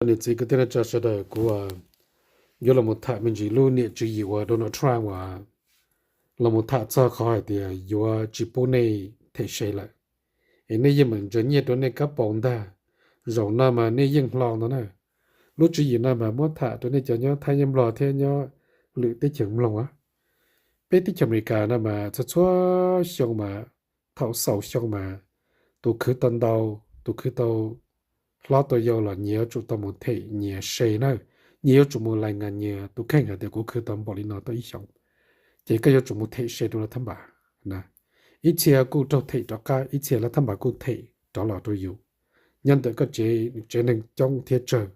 Niam txiv kwv tij neej tsa sawv daws, kuv yuav los mus tham me ntsis lub niam tswv yim uas Donald Trump uas los mus tham txog qhov hais tias yuav tsis pub nej them se lawm, es nej yeej meem ntsaws nyiaj rau nej kab paus ntag. Zaum no mas nej yeej hlo ntag na. Lub tswv yim no mas muab tham rau nej cov nyob Thaib, nyob Nplog thiab nyob lwm teb chaws mloog. Peb teb chaws Amelikas no mas txhua txhua xyoo mas, thaum xaus xyoo mas, tus khwv tau ntau, tus khwv tau hlob tau yau los nyias yuav tsum tau mus them nyias se na. Nyias yuav tsum mus lais ngas nyias tus kheej hais tias kuv khwv tau npaum li no tau ib xyoos, ces koj yuav tsum mus them se rau lawv thab npas. Ib txhia kuj raug them rov qab, ib txhia lawv thab npas kuj them rov los rau yus, nyob ntawm koj tsev neeg coob thiab tsawg,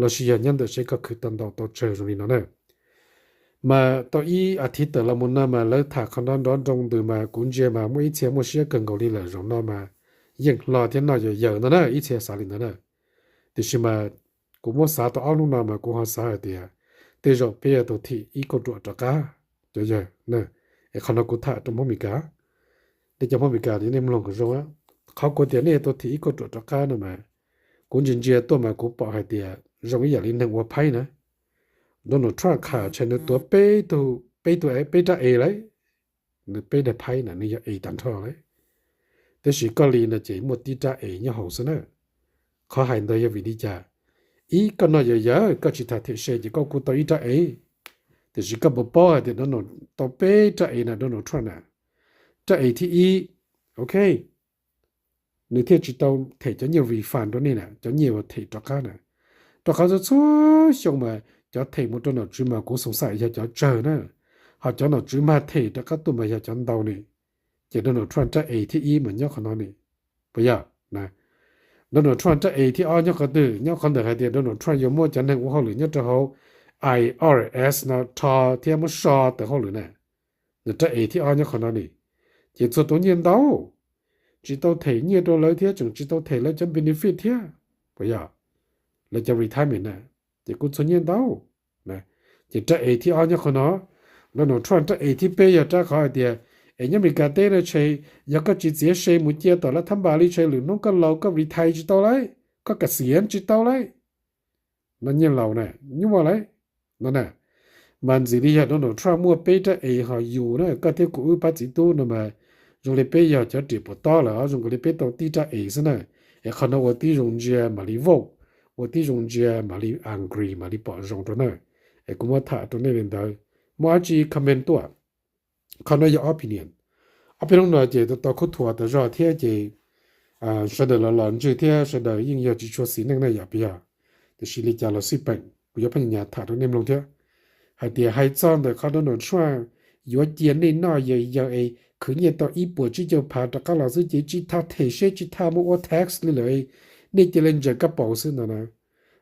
lossis yog nyob ntawm seb koj khwv tau ntau tau tsawg zoo li no na. Mas tau ib as thiv tawm los mus no mas lawv tham qhov no nrov nroo ntws mas kuv ntsia mas muaj ib txhia muaj siab kawg nkaus li lawm. Zaum no mas yeej hlo thiab noj yawm yawm ntag na, ib txhia xav li ntawd na. Tiam sis mas kuv muab xav tau ob hnub no mas kuv ho xav hais tias tej zaum peb yuav tau thim ib kauj ruam rov qab, cov yawg. Es qhov no kuv tham rau Hmoob Meskas, nej cov Hmoob Meskas nej mloog kom zoo. Qhov kuv tias nej yuav tau thim ib kauj ruam rov qab no mas, kuv ntsia ntsia tuaj mas kuv pom hais tias zoo ib yam li neeg ua phaib na. Donald Trump qha tshais nws tuav peb tug, peb tug, peb rab es lawm. Nws peb daim phaib na nws yog es tag nrho lawm. Tab sis koj li no ces muaj tib rab es nyob hauv xwb na. Qhov hais ntawd yog vim li cas? Ib, koj noj yawm yawm koj tsis tham them se ces koj kuj tau ib rab es. Tiam sis koj puas paub hais tias Donald tau peb rab es na, Donald Trump na? Rab es thib ib, ok, nws thiaj tsis tau them cov nyiaj refund rau nej na, cov nyiaj uas them rov qab na. Rau qhov txhua txhua xyoo mas cov them mus rau nom tswv mas kuv xoom xaim yog cov tsawg na, ho cov nom tswv mag them rov qab tuaj mas yog cov ntau ni. Ces Donald Trump rab es thib ib mas nyob qhov no ni, puas yog? Donald Trump rab es thib ob nyob qhov twg? Nyob qhov ntawm hais tias Donald Trump yuav muab cov neeg ua hauj lwm nyob rau hauv I R S no rho thiab muab so tawm hauj lwm na. Nws rab es thib ob nyob qhov no ni. Ces txhua tus nyiaj ntau, tsis tau them nyiaj rau lawv thiab tseem tsis tau them lawv cov benefit thiab, puas yog? Lawv cov retirement na, ces kuj txhua nyiaj ntau. Ces rab es thib ob nyob qhov no. Donald Trump rab es thib peb yog rab qhov hais tias, es nyob Amelikas teb no tshais, yog koj tsis txiav se mus cia tom lawv thab npas li tshais lwm hnub koj laus koj retire tsis tau lauj, koj kam xiav tsis tau lauj. No nyiaj laus na, nyuaj lauj. No na, mas ntxim li yog Donald Trump muaj peb rab es ho yus na, koj thiab kuv wb pab txiv tub no mas zoo li peb yog cov riam puas tob lawm os, zoo nkaus li peb tau tib rab es xwb na. Es qhov no ua tib zoo ntsia mam li vote, ua tib zoo ntsia mam li agree mam li pom zoo rau na. Es kuv muab tham rau nej li ntawd, muaj dab tsi comment tuaj. Qhov no yog opinion. Ob peb hnub no ces tau khub thuas tas zog thiab ces sawv daws los los ntswg thiab sawv daws yeej yog tsis tshua xis neej na yom, puas yog? Tiam sis li cas los xij peem kuv yuav pheej nyas tham rau nej mloog thiab. Hais tias hais txog ntawm qhov Donald Trump yuav cia nej noj yawm yawm es khwv nyiaj tau ib puas tsib caug phav rov qab los xwb ces tsis tas them seb tsis tas mus ua tax li lawm, nej cia li ntsaws kab paus xwb ntag na.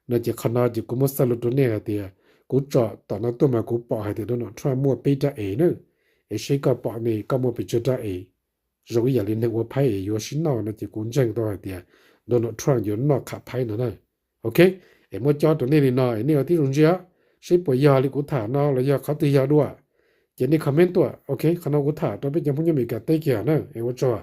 No ces qhov no ces kuv muab xav lus rau nej hais tias, kuv tsom tom no tuaj mas kuv pom hais tias Donald Trump muaj peb rab es na. Es seb koj pom ne koj muaj pes tsawg rab es. Zoo ib yam li neeg ua phaib es yuav sib noj no ces kuv ntseeg tau hais tias Donald Trump yuav noj qham phaib no na. Ok, es muab cob rau nej li no es nej ua tib zoo ntsia seb puas yog li kuv tham no los yog qhov twg yog dua. Ces nej comment tuaj. Ok, qhov no kuv tham rau peb cov Hmoob nyob Amelikas teb kiag na, es ua tsaug.